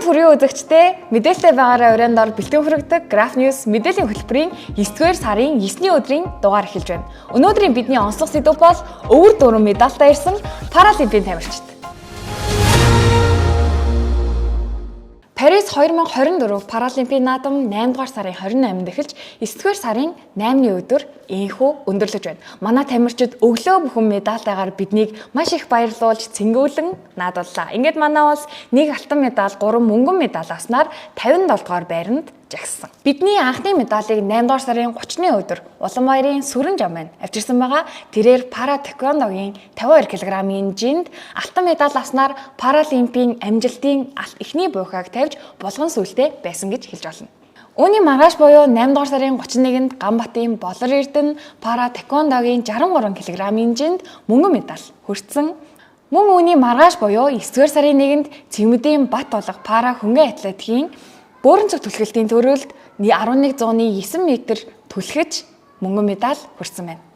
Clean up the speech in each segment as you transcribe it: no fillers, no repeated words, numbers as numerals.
хүрийн үзэгчдээ, мэдээлэлтэй байгаараа оройн дор бэлтгэн хүргэдэг Graph News мэдээллийн хөтөлбөрийн 9-р сарын 9-ний өдрийн дугаар эхэлж байна. Өнөөдрийн бидний онцлог сэдэв бол өвөр дөрвөн медальтай ирсэн Паралимпийн тамирчид. Парис 2024 Паралимпийн наадам 8 дугаар сарын 28-нд эхэлж 9 дугаар сарын 8-ны өдөр ийнхүү өндөрлөж байна. Манай тамирчид өглөө бүхэн медальтайгаар биднийг маш их баярлуулж цэнгүүлэн наадууллаа. Ингээд манай улс нэг алтан медаль, 3 мөнгөн медаль авснаар 57 дугаар байранд жагссан. Бидний анхны медалийг 8 дугаар сарын 30-ны өдөр Улаанбаярын Сүрэн жам маань авчирсан байгаа. Тэрээр пара тэквондогийн 52 кг-ийн жинд алтан медаль авснаар Паралимпийн амжилтын эхний буйхааг тавьж булган сүлтэй байсан гэж хэлж болно. Үүний маргааш буюу 8 дугаар сарын 31-нд Ганбатын Болор Эрдэнэ пара тэквондогийн 63 кг-ийн жинд мөнгөн медаль хүртсэн. Мөн үүний маргааш буюу 9 дугаар сарын 1-нд Цэвмэдийн Бат болго пара хөнгөн атлетикийн бөөрөнцөг түлхэлтийн төрөлд 1109 м түлхэж мөнгөн медаль хүртсэн байна.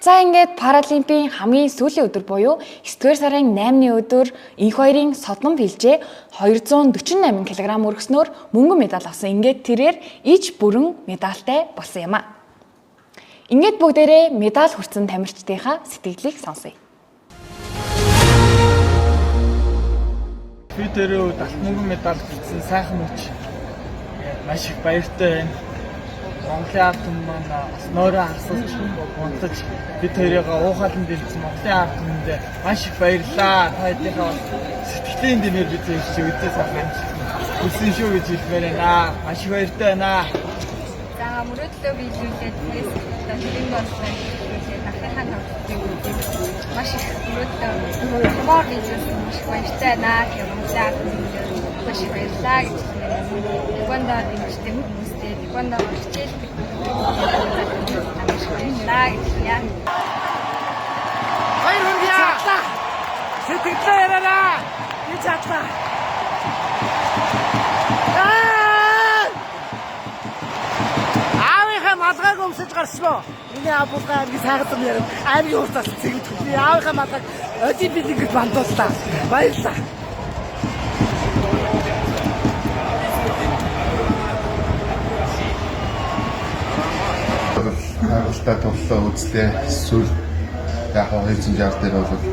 За ингээд Паралимпийн хамгийн сүүлийн өдөр буюу 9 дугаар сарын 8-ны өдөр инх хоёрын содон бэлжээ 248 кг өргөснөөр мөнгөн медаль авсан. Ингээд тэрээр иж бүрэн медальтай болсон юм а. Ингээд бүгдээрээ медаль хүртсэн тамирчдынхаа сэтгэлийг сонсъё. Би тэрөө алтан мөнгөн медаль хүртсэн сайхан мөч. Маш их баяртай байна. Монголын ард түмэн маань бас нойроо хасалж унтаж бид хоёрыгаа уухалан дэмжсэн Монголын ард түмэндээ маш их баярлалаа. Та хэдийнхээ бас сэтгэлийн дэмээр бид хоёр чи өдөө сайхан хүссэн шүү гэж хэлмээр байна. Маш их баяртай байна. За, мөрөөдлөө биелүүлээд Парис хөрөнгө оруулалт хийлээ. Ахынхаа тоглолтыг үзээд маш их мөрөөдлөө томоор биелүүлсэн, маш их баяртай байна. Тэгэхээр Монголын ард түмэндээ маш их баярлалаа гэж хэлмээр байна. Тэквондо дэмждэг хүмүүстэй, тэквондо хичээлдэг хүмүүстэй маш их баярлалаа гэж хэлье. Баяр хүргье. Чадлаа. Сэтгэлдээ яриараа. Би чадлаа. Аа! Аавынхаа малгайг өмсөж гарсан уу? Миний аав Булган аймгийн Сайхалсан яриад аймгийн хурцаас цэгт. Би аавынхаа малгайг Олимпийн лигт бандууллаа. Баярлалаа. Хангалттай тоглолоо үзлээ. Сүүл яг 260 дээр бол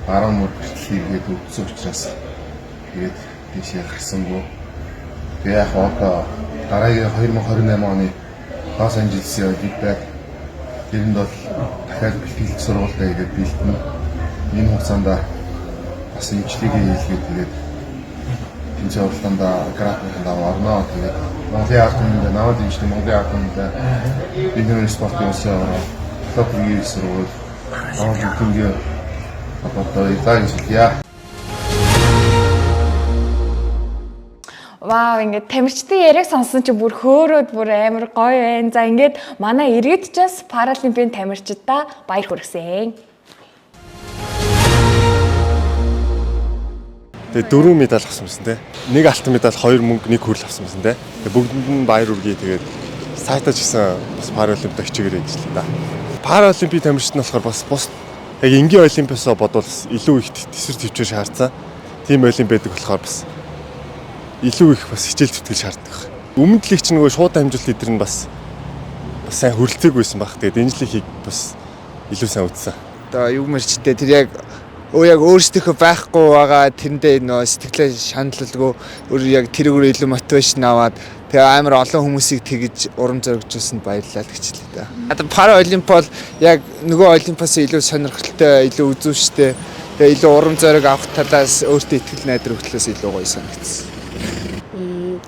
баруун мөр бэртэл хийгээд өвдсөн учраас тэгээд тийшээ гарсангүй. Тэгээ яг одоо дараагийн 2028 оны Лос Анжелесын Олимпиад, тэрэнд бол дахиад бэлтгэлт сургуультай хийгээд бэлтэнэ. Энэ хугацаанд бас эмчилгээгээ хийлгээд, тэгээд тэмцээн уралдаанд графикийн дагуу орно. Тэгээд Монголын ард түмэндээ, намайг дэмждэг Монголын ард түмэндээ, бидний спортын улсын ороо, Токиогийн их сургууль, Монгол бүхэнгээ одоо баярлалаа гэж хэлье. Вау, ингээд тамирчдын яриаг сонсон чи бүр хөөрөөд бүр амар гоё байна. За, ингээд манай иргэд ч бас Паралимпийн тамирчидаа баяр хүргэсэн. Тэгээ дөрвөн медаль авсан байсан те. Нэг алтан медаль, хоёр мөнгө, нэг хүрэл авсан байсан те. Тэгээ бүгдэнд нь баяр хүргэе. Тэгээд сайтаа ч гэсэн бас паралимпиад хичээгээрэй гэж л да. Паралимпийн тамирчид нь болохоор бас бус яг энгийн олимпиасаа бодвол бас илүү их тэсвэр төвчээр шаардсан. Тийм олимп байдаг болохоор бас илүү их бас хичээл зүтгэл шаарддаг. Өмнө жилиг чинь нөгөө шууд дамжуулалт эдэр нь бас бас сайн хүрэлцээгүй байсан баг. Тэгээд энэ жилийнхийг бас илүү сайн үзсэн. Одоо юу мэрчтэй тэр яг өө яг өөрсдийнхөө байхгүй байгаа тэрэндээ нөө сэтгэлээ шаналлгүй өөр яг тэрүүгээр илүү мотивашн аваад тэгээ амар олон хүмүүсийг тэгж урам зоригжуулсанд баярлалаа л гэж хэлээ да. Одоо пара олимп бол яг нөгөө олимпиас илүү сонирхолтой, илүү үзүүштэй, тэгээ илүү урам зориг авах талаас өөртөө итгэл найдвар өгтлөөс илүү гоё санагдсан.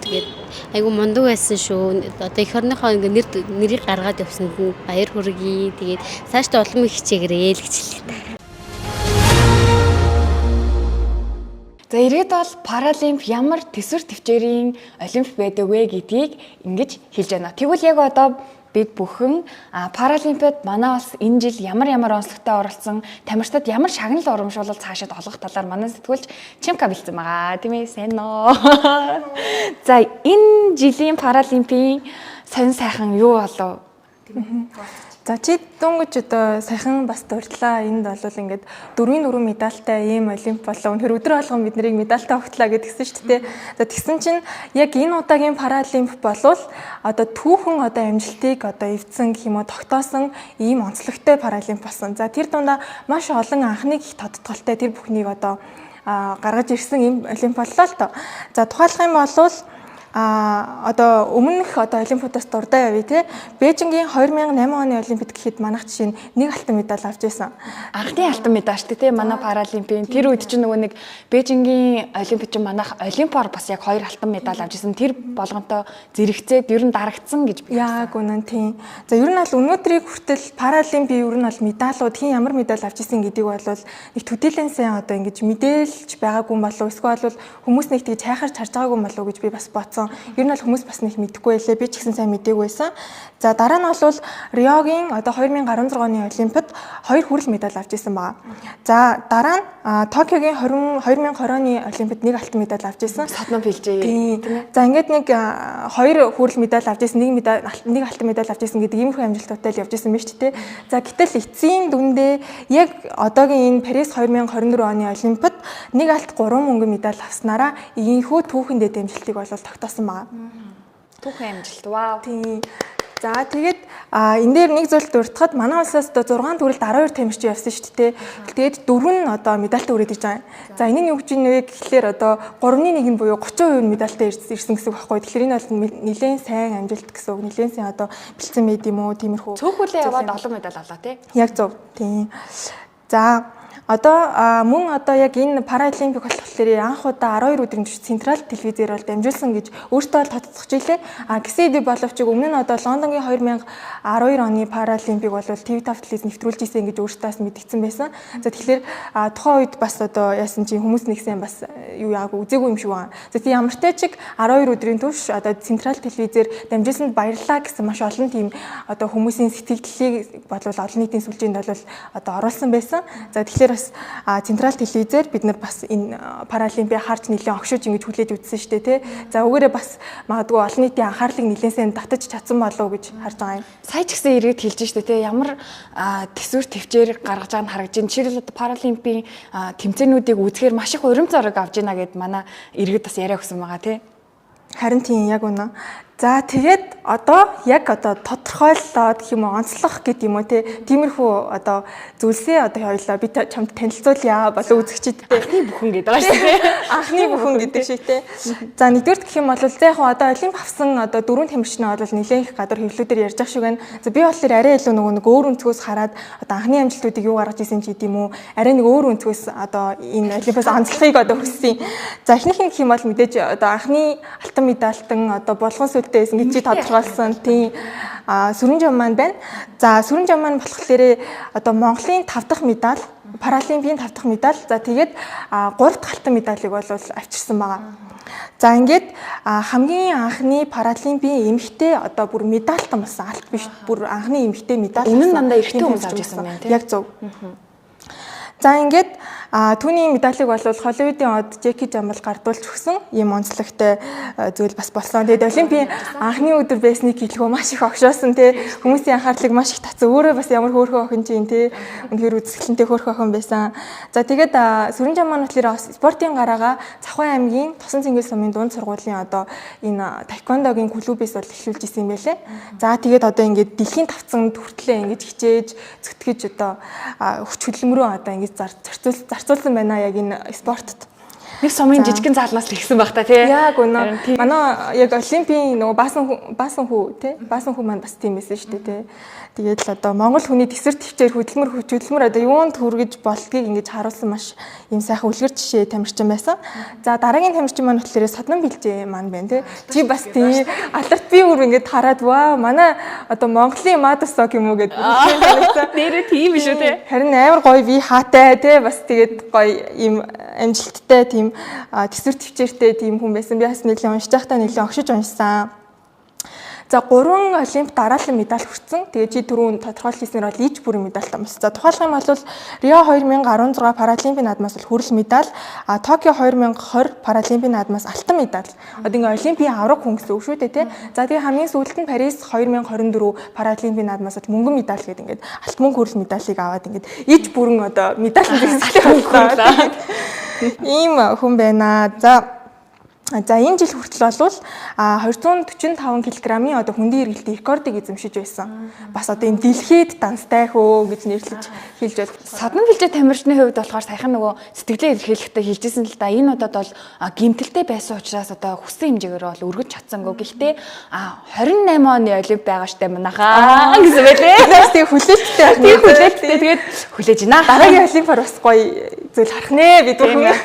Тэгээд айгу мундаг байсан шүү. Одоо эх орныхоо ингээ нэр нэрийг гаргаад явсанд нь баяр хүргэе. Тэгээд цаашдаа улам их хичээгээрэй л гэж хэлье. За, иргэд бол Паралимп ямар төсвөр төвчээрийн олимп байдаг вэ гэдгийг ингэж хэлж байна. Тэгвэл яг одоо бид бүхэн Паралимпиад манай улс энэ жил ямар ямар онцлогтой оролцсон, тамирчдад ямар шагнал урамшуулал цаашид олгох талаар манай сэтгүүлч Чимка бэлдсэн байгаа. Тийм ээ, сайн нөө. За, энэ жилийн Паралимпийн сонь сайхан юу болов? За, чи дөнгөж одоо саяхан бас дурдлаа. Энд бол ингээд 4-ийн 4 медальтай ийм олимп болоо. Үнэхээр өдөр болгон бид нарыг медальтай огтлаа гэдгсэн шүү дээ. За, тэгсэн чинь яг энэ удаагийн паралимп болвол одоо түүхэн одоо амжилтыг одоо эвдсэн гэх юм уу, тогтоосон ийм онцлогтой паралимп болсон. За, тэр дундаа маш олон анхны их тодтголтой тэр бүхнийг одоо гаргаж ирсэн ийм олимп боллоо л доо. За, тухайлах юм бол одоо өмнөх одоо олимпиудаас дурдаа явъя те. Бээжингийн 2008 оны олимпиад гэхэд манайх жишээ нь нэг алтан медаль авч байсан. Анхны алтан медаль шүү дээ, манай паралимпийн. Тэр үед чинь нөгөө нэг Бээжингийн олимпиад чинь манайх олимпиар бас яг хоёр алтан медаль авч ирсэн. Тэр болгонтой зэрэгцээд ер нь дарагдсан гэж би. Яг үнэн, тийм. За, ер нь бол өнөөдрийг хүртэл паралимпийн ер нь бол медалууд хэн ямар медаль авч ирсэн гэдгийг бол нэг төдийлөн сайн одоо ингэж мэдээлж байгаагүй юм болов эсвэл бол хүмүүс нэг тэгж хайхарч харж байгаагүй юм болов гэж би бас бодсон. Ер нь бол хүмүүс бас нэг мэдэхгүй байлээ. Би ч гэсэн сайн мдээгүй байсан. За, дараа нь бол Риогийн одоо 2016 оны олимпиад хоёр хүрэл медаль авч ирсэн байгаа. За, дараа нь Токиогийн 2020 оны олимпиад нэг алтан медаль авч ирсэн. Соднон билжээ. За, ингээд нэг хоёр хүрэл медаль авч ирсэн, нэг медаль, нэг алтан медаль авч ирсэн гэдэг иймэрхүү амжилтуудтай л явж ирсэн биз дээ. За, гэтэл эцсийн дүндээ яг одоогийн энэ Парис 2024 оны олимпиад нэг алт 3 мөнгөн медаль авснараа ийхүү түүхэн дэд амжилтыг бол тогтоосон байгаа. Түүхэн амжилт. Вау. Тийм. За, тэгээд энэ дээр нэг зүйл дурдахад манай улсаас одоо 6 төрөлд 12 тамирчин явсан шүү дээ. Тэгээд дөрөв нь одоо медальтай үрээд иж байгаа. За, энэ нь юу гэж нэ гэхлээр одоо 3-ны 1 нь буюу 30% нь медальтай ирсэн гэсэн үг байхгүй. Тэгэхээр энэ бол нэлээд сайн амжилт гэсэн үг. Нэлээд сайн одоо бэлдсэн байд юм уу, тиймэрхүү. Цөөхөлөө яваад олон медаль авлаа тий. Яг зөв. Тийм. За, одоо мөн одоо яг энэ паралимпик болохоор анх удаа 12 өдрийн турш централ телевизээр бол дамжуулсан гэж өөртөө бол тодтогч илээ. А гэсэн хэдий боловч өмнө нь одоо Лондонгийн 2012 оны паралимпик бол TV5 телевиз нэвтрүүлж исэн гэж өөртөө бас мэдгдсэн байсан. За, тэгэхээр тухайн үед бас одоо яасан чинь хүмүүс нэг сайн бас юу яагүй үзээгүй юм шиг байна. За, тийм, ямар ч чиг 12 өдрийн турш одоо централ телевизээр дамжуулсанд баярлалаа гэсэн маш олон тийм одоо хүмүүсийн сэтгэлдлийг болвол олон нийтийн сүлжээнд бол одоо оруулсан байсан. За, тэгэхээр бас централ телевизээр бид нар бас энэ паралимпиа харж нэлээд огшиж ингэж хүлээж үзсэн шүү дээ, тий. За, өгөөрэй бас магадгүй олон нийтийн анхаарлыг нэлээд сайн татаж чадсан болов уу гэж харж байгаа юм. Сая ч гэсэн иргэд хэлж штэ, тий. Ямар төсвөр төвчээр гаргаж байгааг нь харагдаж байна. Жишээлбэл паралимпийн тэмцээнүүдийг үзэхээр маш их урам зориг авж байна гэд манай иргэд бас яриа өгсөн байгаа, тий. Харин тийм, яг үнэ. За, тэгээд одоо яг одоо тодорхойллоо гэх юм уу, онцлох гэдэг юм уу те, тиймэрхүү одоо зүйлсээ одоо хоёлаа би чамд танилцуулъя болов үзэгчидтэй. Анхны бүхэн гэдэг байгаа шүү дээ. Анхны бүхэн гэдэг шиг те. За, нэгдүгürt гэх юм бол за яг одоо олимп авсан одоо дөрвөн тамирчнаа бол нэлээд их гадуур хэвлэлүүдээр ярьж ах шиг байна. За, би болохоор арай илүү нөгөө нэг өөр өнцгөөс хараад одоо анхны амжилтуудыг юу гаргаж исэн ч гэдэм үү, арай нэг өөр өнцгөөс одоо энэ олимпиас онцлохыг одоо хүссэн. За, эхнийх нь гэх юм бол мэдээж одоо анхны алтан медальтан одоо болгон сүлдээ байсан гэж чи тодорхойлсон. Тийм. А Сүрэнжам маань байна. За, Сүрэнжам маань болохоор одоо Монголын 5 дахь медаль, паралимпийн 5 дахь медаль. За, тэгээд 3 дахь алтан медалийг бол авчирсан байгаа. За, ингээд хамгийн анхны паралимпийн эмэгтэй одоо бүр медальтан болсон, алт биш, бүр анхны эмэгтэй медаль. Өмнө нь дандаа эрэгтэй хүмүүс авч ирсэн байна тийм. Яг зөв. За, ингээд түүний медалийг бол Холливуудын од Жеки Жамбал гардуулж өгсөн ийм онцлогтой зүйл бас болсон. Тэгээд Олимпийн анхны өдөр байсныг хэлэхөө маш их огшоосон тий. Хүмүүсийн анхаарлыг маш их татсан. Өөрөө бас ямар хөөрхөн охин чинь тий. Үнэхээр үзэсгэлэнтэй хөөрхөн охин байсан. За, тэгээд Сүрэнжам маань болохоор спортын гараагаа Цавхан аймгийн Тосон цэнгэл сумын дунд сургуулийн одоо энэ таеквондогийн клубээс бол эхлүүлж исэн юм байлээ. За, тэгээд одоо ингээд дэлхийн тавцанд хүртлээ ингэж хичээж зүтгэж одоо хүч хөдөлмөрөө одоо ингэж зарцуулсан байна яг энэ спортод. Нэг сумын жижигэн заалнаас л ихсэн баг та тий. Яг үнэ. Манай яг олимпийн нөгөө баасан хүү тий. Баасан хүү маань бас тийм байсан шүү дээ тий. Тэгээд л одоо Монгол хүний тэсвэр төвчээр хөдөлмөр хүч хөдөлмөр одоо юунд хүргэж болдгийг ингэж харуулсан маш ийм сайхан үлгэр жишээ тамирчин байсан. За, дараагийн тамирчин маань болохоор Соднон билжээ маань байна тий. Чи бас тий алдарт би бүр ингэж хараад ваа манай одоо Монголын Мадасок юм уу гэдэг санагдсан. Нэрээ тийм шүү тий. Харин амар гоё би хаатай тий, бас тэгээд гоё ийм амжилттай тийм төсвөр төвчээртэй тийм хүн байсан. Би бас нэлээд уншиж байхдаа нэлээд огшиж уншсан. За, 3 олимп дараалан медаль хүртсэн. Тэгээ чи түрүүн тодорхойлол хийснээр бол иж бүрэн медальтай бас. За, тухайлах юм бол Рио 2016 Паралимпийн наадмаас бол хүрэл медаль, а Токио 2020 Паралимпийн наадмаас алтан медаль. Одоо ингээ олимпийн авраг хүн гэсэн үг шүү дээ, тий. За, тэгээ хамгийн сүүлд нь Парис 2024 Паралимпийн наадмаас бол мөнгөн медаль гэдэг, ингээд алт мөнгө хүрэл медалийг аваад, ингээд иж бүрэн одоо медаль зэгсэлтэй боллоо. Ийм хүн байна. За, энэ жил хүртэл болвол 245 кг-ийн одоо хөндийн эргэлтийн рекордыг эзэмшиж байсан. Бас одоо энэ дэлхийд данстай хөө гэж нэрлэж хэлж байна. Садан бэлжээ тамирчны хувьд болохоор саяхан нөгөө сэтгэлээ илэрхийлэхдээ хэлжсэн л да, энэ удаад бол гэмтэлтэй байсан учраас одоо хүссэн хэмжээгээр бол өргөж чадсангүй. Гэхдээ 28 оны олимп байгаа штэ манайхаа гэсэн байлээ. Тэгээс тэг хүлээлттэй байх. Тэг хүлээлттэй, тэгээд хүлээж байна. Дараагийн олимпиар бас гоё зүйл харах нэ бид бүхэн.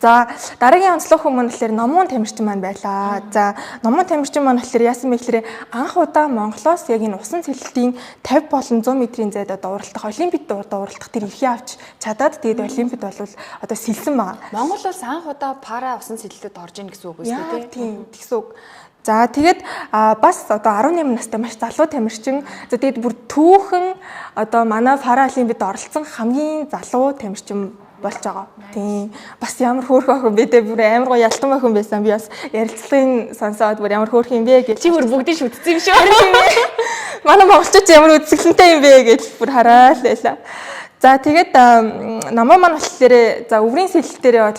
За, дараагийн онцлог хүмүүс болохоор Номуун тамирчин маань байлаа. За, Номуун тамирчин маань болохоор яасан бэ гэхээр анх удаа Монголоос яг энэ усан цэлэлтийн 50 болон 100 метрийн зайд одоо уралдах, олимпиад одоо уралдах тэр эрхээ авч чадаад, тэгээд олимпиад бол одоо сэлсэн байгаа. Монгол улс анх удаа пара усан сэлэлтэд орж ийн гэсэн үг үстэй. Тийм, тэгсэн үг. За, тэгээд бас одоо 18 настай маш залуу тамирчин. За, тэгээд бүр түүхэн одоо манай паралимпиад оролцсон хамгийн залуу тамирчин болж байгаа. Тийм. Бас ямар хөөрхөн охин бэ те, бүр амар гоё ялтан охин байсан. Би бас ярилцлагын сонсоод бүр ямар хөөрхөн юм бэ гэж. Чи бүр бүгдийг шүтсэн юм шүү. Манай монголчууд ямар үзэсгэлэнтэй юм бэ гэж бүр хараад байлаа. За, тэгээд намаа маань болохоор, за, өврийн сэлэлт дээрээ бол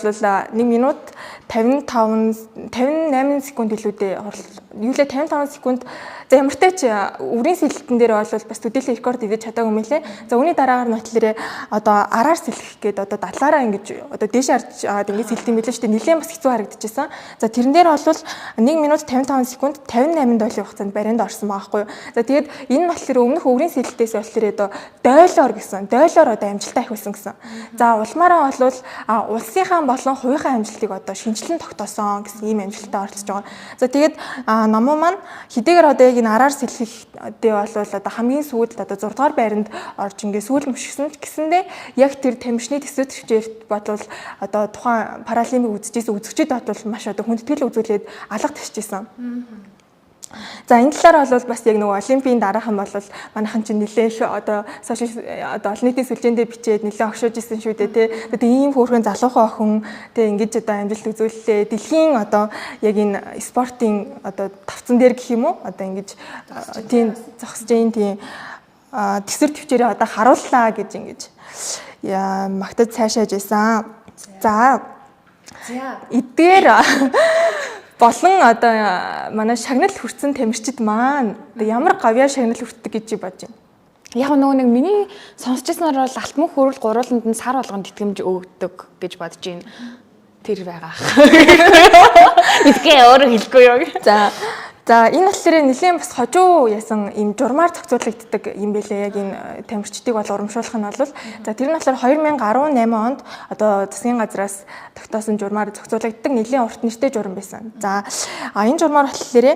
1 минут 55 58 секунд илүүдээ юу лээ, 55 секунд. За, ямартай ч өврийн сэлэлтэн дээр бол бас төдийлөн рекорд идэж чадаагүй юм лээ. За, үүний дараагаар нь болохоор одоо араар сэлэх гээд одоо далаараа ингэж одоо дээш харж аваад ингэж сэлт юм билээ шүү дээ. Нилээн бас хэцүү харагдчихсан. За, тэрэн дээр бол 1 минут 55 секунд 58 долларын хугацаанд барианд орсон байгаа байхгүй юу. За, тэгээд энэ нь болохоор өмнөх өврийн сэлэлтээс болохоор одоо дойлоор гэсэн. Дойлоор одоо амжилтаа ахиулсан гэсэн. За, улмаараа бол улсынхаа болон хувийнхаа амжилтыг одоо шинжилэн тогтоосон гэсэн ийм амжилттай оролцож байгаа. За, тэгээд номоо маань хэдийгээр одоо яг энэ араар сэлэхдээ бол одоо хамгийн сүүлд одоо 6 дугаар байранд орж ингээ сүүл мөшгсөн ч гэсэндээ яг тэр тамирчны төсөө төвчээрт бодвол одоо тухайн паралимпик үзэжсэн үзэгчид бол маш одоо хүндэтгэл үзүүлээд алга тавьчихсан. За, энэ талаар бол бас яг нөгөө олимпийн дараахан бол манайхан чинь нэлээд одоо сошиал одоо олон нийтийн сүлжээндээ бичээд нэлээд огшоож исэн шүү дээ, тий. Тэгээд ийм хөөрхөн залуухан охин тий ингэж одоо амжилт үзүүллээ. Дэлхийн одоо яг энэ спортын одоо тавцан дээр гэх юм уу, одоо ингэж тийм зогсож гин, тийм тэсвэр төвчээрээ одоо харууллаа гэж ингэж магтаж цаашааж байсан. За. Эдгээр болон одоо манай шагнал хүртсэн тамирчид маань одоо ямар гавьяа шагнал хүртдэг гэж чи бодож байна? Яг нөгөө нэг миний сонсч ирсэнээр бол алт мөнх хөрөл гурууланд нь сар болгон тэтгэмж өгдөг гэж бодож байна. Тэр байгаа. Мэдгээ өөрөө хэлэхгүй юу. За, энэ болохоор нэлийн бас хожуу ясан ийм журмаар зохицуулагддаг юм бэлээ. Яг энэ тамирчдыг бол урамшуулах нь бол, за, тэр нь болохоор 2018 онд одоо засгийн газраас тогтоосон журмаар зохицуулагддаг нэлийн урт нэртэй журам байсан. За, энэ журмаар болохоор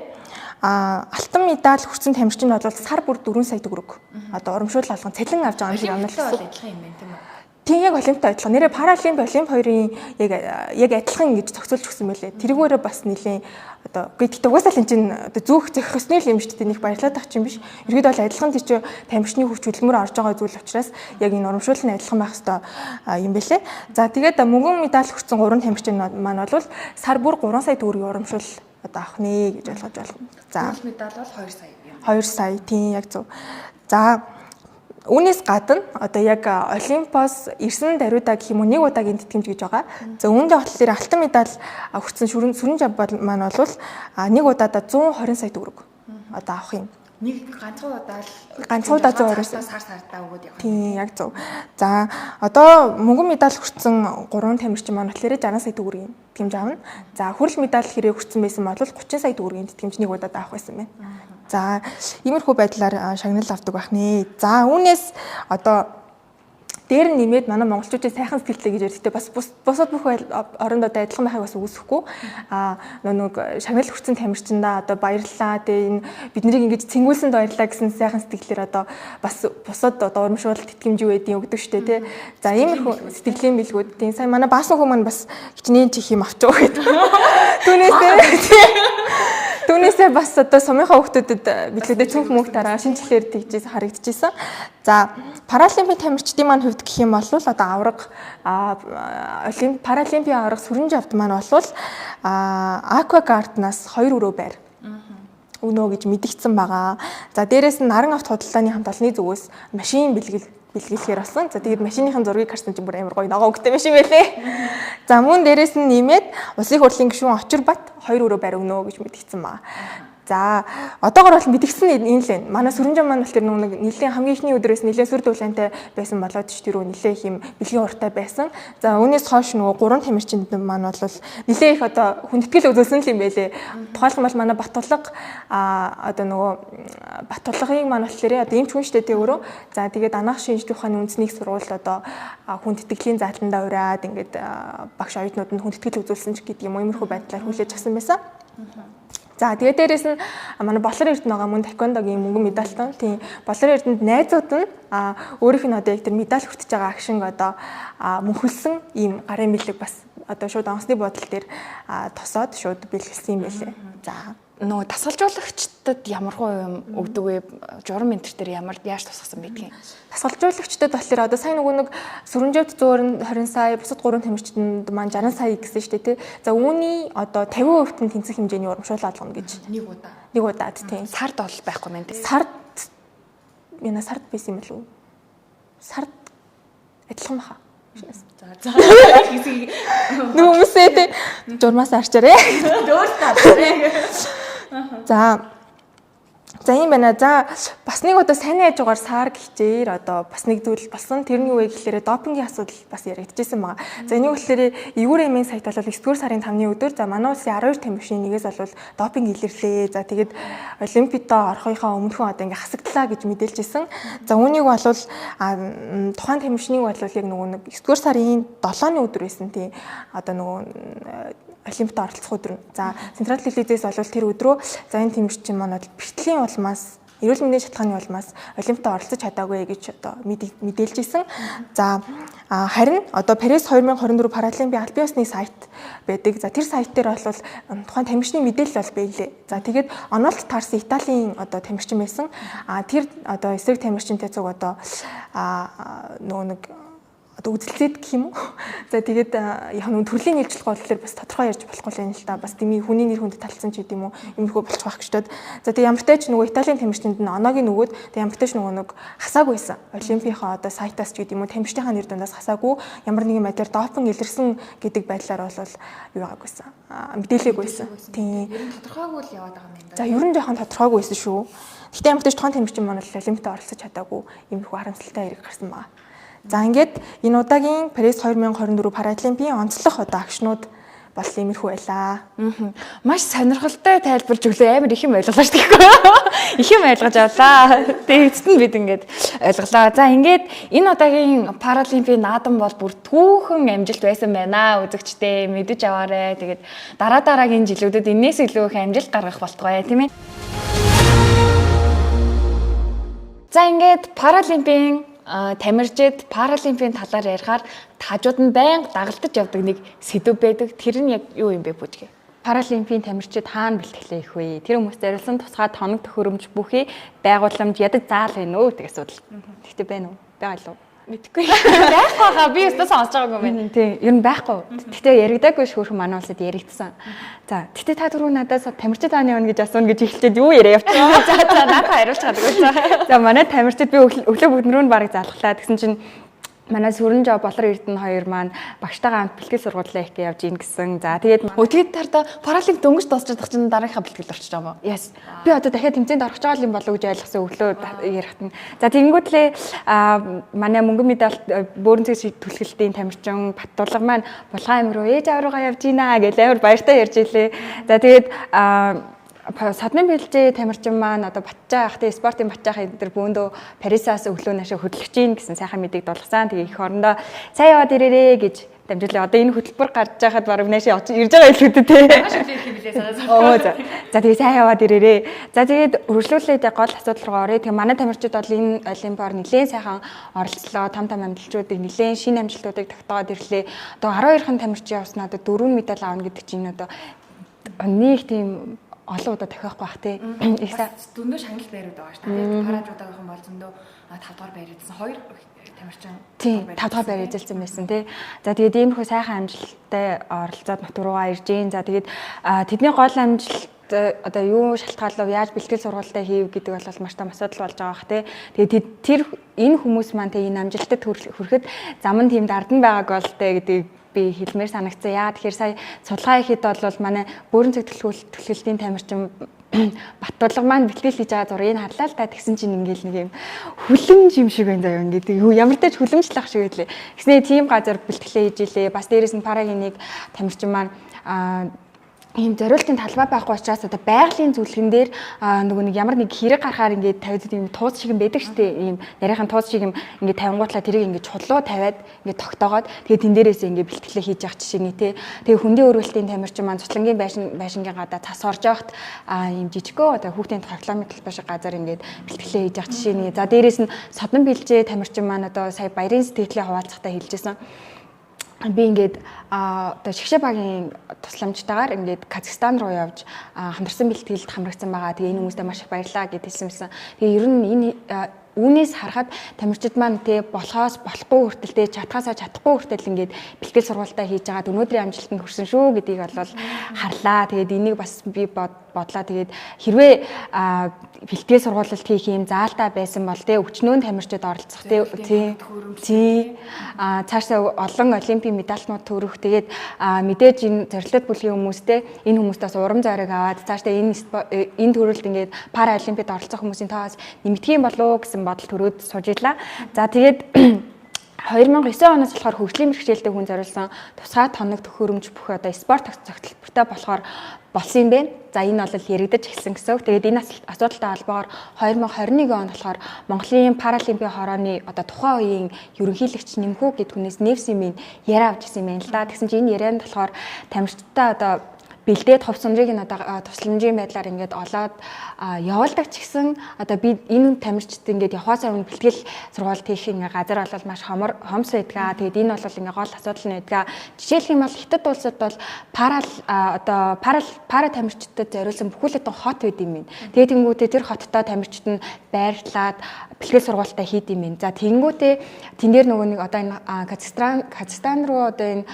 алтан медаль хүртсэн тамирчин бол сар бүр 4 сая төгрөг одоо урамшуулал алган цалин авч байгаа юм шиг амнал гэсэн. Адилхан юм байна, тийм үү? Тийм, яг олимптай адилхан. Нэрээ паралимп, олимп хоёрын яг адилхан ингэж зохицуулж өгсөн байлээ. Тэрүүгээрээ бас нэлийн одоо гэхдээ угаасаа л эн чинь одоо зүүх зохих ёсны л юм шүү дээ. Нэг баярлаад ах чинь биш. Ерхэд бол адилхан тэр чинь тамирчны хүч хөдөлмөр орж байгаа зүйл учраас яг энэ урамшуулал нь адилхан байх ёстой юм бэлээ. За, тэгээд мөнгөн медаль хүртсэн 3 тамирчин маань бол сар бүр 3 сая төгрөгийн урамшуул одоо авах нэ гэж ойлгож байна. За, медаль бол 2 сая юм. 2 сая, тийм, яг зөв. За, үүнээс гадна одоо яг Олимпоос ирсэн даруйдаа гэх юм уу, нэг удаагийн тэтгэмж гэж байгаа. За, үүндээ болохоор алтан медаль хүртсэн сүрэн жав маань бол нэг удаадаа 120 сая төгрөг одоо авах юм. Нэг ганцхан удаа л ганцхан удаа 120 сая сар сардаа өгөөд явах. Тийм, яг зөв. За, одоо мөнгөн медаль хүртсэн 3 тамирчин маань болохоор 60 сая төгрөгийн тэтгэмж авна. За, хүрэл медаль хэрэг хүртсэн байсан бол 30 сая төгрөгийн тэтгэмж нэг удаад авах байсан байна. За, иймэрхүү байдлаар шагнал авдаг байх нэ. За, үүнээс одоо дээр нь нэмээд манай монголчуудын сайхан сэтгэлтэй гэж ярьдаг. Бас бусад бүх оронд одоо адилхан байхыг бас үгүйсэхгүй. Нэг шагнал хүртсэн тамирчиндаа одоо баярлалаа. Тэгээ энэ биднийг ингэж цэнгүүлсэнд баярлалаа гэсэн сайхан сэтгэлээр одоо бас бусад одоо урамшуулалт тэтгэмж юу гэдгийг өгдөг штэ, тий. За, иймэрхүү сэтгэлийн бэлгүүд. Тийм, сайн манай баасан хүмүүс маань бас хичнээн чих юм авч байгаа гэдэг. Түүнээс тий. Түүнээсээ бас одоо сумынхаа хүүхдүүдэд билүүдээ цүнх мөнх дараа шинжлэхээр тэгжээс харагдчихсэн. За, паралимпийн тамирчдын маань хувьд гэх юм бол одоо авраг олимп паралимпийн авраг Сүрэнжавд маань бол Aqua Garden-аас 2 өрөө байр өгнө гэж мэдгдсэн байгаа. За, дээрээс нь Наран авто худалдааны хамт олонны зүгээс машин бэлгэлэхээр болсон. За, тэгээд машиныхын зургийг харсан чинь бүр амар гоё ногоон өнгөтэй машин байлээ. За, мөн дээрээс нь нэмээд улсын хурлын гишүүн Очирбат 2 өрөө байр өгнө гэж мэдгдсэн байгаа. За, одоогор бол мэдгдсэн энэ л байна. Манай Сүрэнжав маань бол тэр нэг нэлийн хамгийн эхний өдрөөс нэлийн сүр дуулаантай байсан болоод ч тэр үү нэлээ их юм бэлгийн уртай байсан. За, үүнээс хойш нөгөө 3 тамирчинд маань бол нэлээ их одоо хүндэтгэл үзүүлсэн л юм байлээ. Тухайлх юм бол манай Батулга одоо нөгөө Батулгын маань болохоор одоо эмч хүн штэ тэ өөрөө. За, тэгээд анаах шинжлэх ухааны үндэсний сургуульд одоо хүндэтгэлийн зааландаа ураад ингээд багш оюутнууд нь хүндэтгэл үзүүлсэн ч гэдэг юм уу, иймэрхүү байдлаар хүлээж авсан байсан. За, тэгээд дээрээс нь манай Болор Эрдэнэ байгаа мөн таеквондогийн мөнгөн медальтан. Тийм, Болор Эрдэнэд найзууд нь өөрийнх нь одоо яг тэр медаль хүртэж байгаа агшинг одоо мөнхөлсөн ийм гарын бэлэг бас одоо шууд онгоцны буудлын дээр тосоод шууд бэлгэлсэн юм байлээ. За, нөгөө дасгалжуулагчдад ямар хуу юм өгдөг вэ? Журам ментер дээр ямар яаж тусгасан байдгийг? Дасгалжуулагчдад болохоор одоо сайн нөгөө нэг Сүрэнжавд 120 сая, бусад 3 тамирчдад маань 60 сая гэсэн шүү дээ, тий. За, үүний одоо 50% нь тэнцэх хэмжээний урамшуулал олгоно гэж. Нэг удаа. Нэг удаад, тий. Сард бол байхгүй мэн тий. Сард яна сард байсан юм болов уу? Сард адилхан баха. За. Нөгөө хүмүүсээ тий журмаас арчаарэ. Өөртөө арчаарэ. За. За, ийм байна. За, бас нэг удаа сайн яжуугаар сар гिचээр одоо бас нэг зүйл болсон. Тэр нь юу вэ гэхлээрэ допингийн асуудал бас яригдчихсэн байгаа. За, энийг болохоор Игүр эмийн сайт бол 9-р сарын 5-ны өдөр за манай улсын 12 тамирчны нэгээс бол допинг илэрлээ. За, тэгээд олимпиадаа орохынхаа өмнөхөн одоо ингээ хасагдлаа гэж мэдээлжсэн. За, үүнийг бол тухайн тамирчныг бол яг нөгөө нэг 9-р сарын 7-ны өдөр байсан тий. Одоо нөгөө олимпиад оролцох өдөр. За, Централ телевизээс бол тэр өдрөө за энэ тамирчин маань бол бэртлийн улмаас, эрүүл мэндийн шалтгааны улмаас олимпиад оролцож чадаагүй гэж одоо мэдээлж исэн. За, харин одоо Парис 2024 Паралимпийн албан ёсны сайт байдаг. За, тэр сайт дээр бол тухайн тамирчны мэдээлэл бол байлээ. За, тэгээд оноолт таарсан Италийн одоо тамирчин байсан. Тэр одоо эсрэг тамирчинтай цуг одоо нөгөө нэг одоо үзэлцээд гэх юм уу. За, тэгээд яг нэг төрлийн нийлжлэх болохоор бас тодорхой ярьж болохгүй юм л та. Бас дэмий хүний нэр хүнд талцсан ч гэдэм үү, иймэрхүү болчих واخ гэж бод. За, тэгээд ямар ч тач нөгөө Италийн тамирчинд нь оноог нь өгөөд тэгээд ямар ч нөгөө нэг хасаагүй байсан. Олимпийнхаа одоо сайтаас ч гэдэм үү, тамирчдынхаа нэр дундаас хасаагүй, ямар нэгэн байдлаар допинг илэрсэн гэдэг байдлаар бол юу байгаагүйсэн. Мэдээлээгүй байсан. Тийм. Ер нь тодорхойгүй л яваад байгаа юм байна. За, ер нь жоохон тодорхойгүй байсан шүү. Гэхдээ ямар ч тухайн тамирчин маань бол олимпиад оролцож чадаагүй иймэрхүү харамсалтай хэрэг гарсан байна. За, ингээд энэ удаагийн Парис 2024 Паралимпийн онцлог одоо агшнууд бол иймэрхүү байлаа. Маш сонирхолтой тайлбарж өглөө, амар их юм ойлголоо шүү дээ. Их юм ойлгож авлаа. Тэгээ эцэст нь бид ингээд ойлголоо. За, ингээд энэ удаагийн Паралимпийн наадам бол бүр түүхэн амжилт байсан байна. Үзэгчдээ мэдэж аваарэ. Тэгээд дараа дараагийн жилүүдэд энээс илүү их амжилт гаргах болтугай, тийм ээ. За, ингээд Паралимпийн тамирчид, паралимпийн талаар ярихаар тажууд нь байнга дагалдаж явдаг нэг сэдв байдаг. Тэр нь яг юу юм бэ, Бүжгэ? Паралимпийн тамирчид хаана бэлтгэлээ их вэ? Тэр хүмүүс зориулсан тусгай тоног төхөөрөмж бүхий байгууламж ядаж заал байна уу гэдэг асуудал. Тэгтээ байна уу? Байгаа л уу? Мэдгүй. Байхгүй хаа, би өстө сонсож байгаагүй юм байна. Тийм, ер нь байхгүй. Тэгтээ яригдаагүй шүүрхэн манай улсад яригдсан. За, тэгтээ та түрүү надаас тамирчид хаана явна гэж асууна гэж эхэлчихэд юу яриа явчихсан. За, наахаа хариулж чаддаг. За, манай тамирчид би өглөө бүгд рүү нь бараг залглаа. Тэгсэн чинь манай Сүрэнжав, Болор Эрдэнэ хоёр маань багштайгаа хамт бэлтгэл сургуулиа их явж ийн гэсэн. За, тэгээд Тэгээд тарда паралимп дөнгөж дуусчих чинь дараагийнхаа бэлтгэлд орчиж байгаа юм уу? Yes. Би одоо дахиад тэмцээнд орох гэж байгаа юм болов уу гэж ойлгосон өглөө ярихт нь. За, тэгэнгүүтлээ манай мөнгөн медаль бөөрөн цэг түлхэлтийн тамирчин Баттулга маань Булган аймаг руу ээж аав руугаа явж гинэ гэж амар баяртай ярьж илээ. За, тэгээд Содны бэлжээ тамирчин маань одоо Батчаа ах тий спортын Батчаа ах энэ төр бөөндөө Парисаас өглөө наашаа хөдлөж гин гэсэн сайхан мэдээг дуулгасан. Тэгээ их орондоо сайн яваад ирээрээ гэж дамжуулаа. Одоо энэ хөтөлбөр гарч байхад бараг наашаа очиж ирж байгаа илүү дээ тий. Маш их юм билээ санаа. Оо за. За, тэгээ сайн яваад ирээрээ. За, тэгээд үргэлжлүүлээд гол асуудал руу оръё. Тэгээ манай тамирчид бол энэ олимпиар нэлээд сайхан оролцлоо. Том том амжилтуудыг, нэлээд шинэ амжилтуудыг тогтоогоод ирлээ. Одоо 12хан тамирчин явснаа одоо 4 медаль авна гэдэг чинь одоо нэг тийм олон удаа тохиохгүй бах тий. Их зөндөө шагнал байрууд байгаа шүү дээ. Паражуудаагийнхан бол зөндөө 5 дугаар байр эзэлсэн. 2 тамирчин. Тийм, 5 дугаар байр эзэлсэн байсан тий. За тэгээд иймэрхүү сайхан амжилттай оролцоод нутг руугаа ирж гин. За тэгээд тэдний гол амжилт одоо юу шалтгаалав, яаж бэлтгэл сургуультай хийв гэдэг бол маш том асуудал болж байгаа бах тий. Тэгээд тэр энэ хүмүүс маань тий энэ амжилтад хүрэхэд зам нь тийм дардан байгааг бол тий гэдгийг би хэлмээр санагдсан. Яа тэгэхээр сая судалгаа хийхэд бол манай бүрэн цэг түлхэлтийн тамирчин Баттулга маань бэлтгэл хийж байгаа зургийг харлаа л та, тэгсэн чинь ингээл нэг юм хүлэмж юм шиг байна заяа, ингээд ямар ч хүлэмжлэх шиг байлээ. Тэгснээ тийм газар бэлтгэлээ хийж илээ. Бас дээрэс нь парагийн нэг тамирчин маань ийм зориултын талбай байхгүй учраас одоо байгалийн зүлгэн дээр нөгөө нэг ямар нэг хэрэг гарахаар ингээд тавиад ийм тууз шиг юм байдаг штэ, ийм нарийнхан тууз шиг юм ингээд тавингуутлаа тэрийг ингээд чулуу тавиад ингээд тогтоогоод тэгээд тэн дээрээс ингээд бэлтгэлээ хийж явах жишээ нэ тэ. Тэгээ хөндийн өрөөлтийн тамирчин маань цуцлангийн байшингийн гадаа цас орж явахт ийм жижигөө одоо хүүхдийн тоглоомын талбай шиг газар ингээд бэлтгэлээ хийж явах жишээ нэ. За дээрээс нь содон бэлжээ тамирчин маань одоо сая баярын сэтгэлээ хуваалцахтаа хэлжсэн, би ингээд одоо шигшээ багийн тусламжтайгаар ингээд Казахстан руу явж хамтарсан бэлтгэлд хамрагдсан байгаа. Тэгээ энэ хүмүүстээ маш их баярлалаа гэд хэлсэн байсан. Тэгээ ер нь энэ үүнээс харахад тамирчид маань те болохоос болохгүй хүртэл те чадхаасаа чадахгүй хүртэл ингээд бэлтгэл сургуультаа хийж байгаа, өнөөдрийн амжилтанд хүрсэн шүү гэдгийг бол харлаа. Тэгээд энийг бас би бодлаа. Тэгээд хэрвээ бэлтгэл сургуулалт хийх юм заалтаа байсан бол те өчнөөн тамирчид оролцох те тий цаашаа олон олимпийн медальтнууд төрөх. Тэгээд мэдээж энэ зорилтод бүлгийн хүмүүстэй энэ хүмүүстээс урам зориг аваад цаашдаа энэ төрөлд ингээд пара олимпиад оролцох хүмүүсийн тоос нэмэгдэх юм болов уу гэсэн бодол төрөөд сууж илаа. За тэгээд 2009 оноос болохоор хөгжлийн бэрхшээлтэй хүн зориулсан тусгай тоног төхөөрөмж бүх одоо спорт цогцлбортой болохоор болсон юм байна. За энэ бол яригдаж эхэлсэн гэсэн үг. Тэгээд энэ асуудалтай холбоогоор 2021 он болохоор Монголын паралимпийн хорооны одоо тухайн үеийн ерөнхийлөгч Нэмхүү гэд хүнээс Невсимийн яриа авч ирсэн юм байна л да. Тэгсэн чинь энэ ярианд болохоор тамирчтай одоо бэлдээд хувь сумжийг нь одоо тусламжийн байдлаар ингээд олоод явуулдаг ч гэсэн одоо би энэ тамирчид ингээд явхаасаа өмнө бэлтгэл сургуульд хийх ингээд газар бол маш хомор хомс байдгаа. Тэгээд энэ бол ингээд гол асуудал нь байдгаа. Жишээлх юм бол Хятад улсад бол пара одоо пара пара тамирчидад зориулсан бүхэл бүтэн хот байд юм байна. Тэгээд тэнгуүтээ тэр хоттой тамирчид нь байрлаад бэлтгэл сургуультаа хийд юм байна. За тэнгуүтээ тэн дээр нөгөө нэг одоо энэ Казахстан руу одоо энэ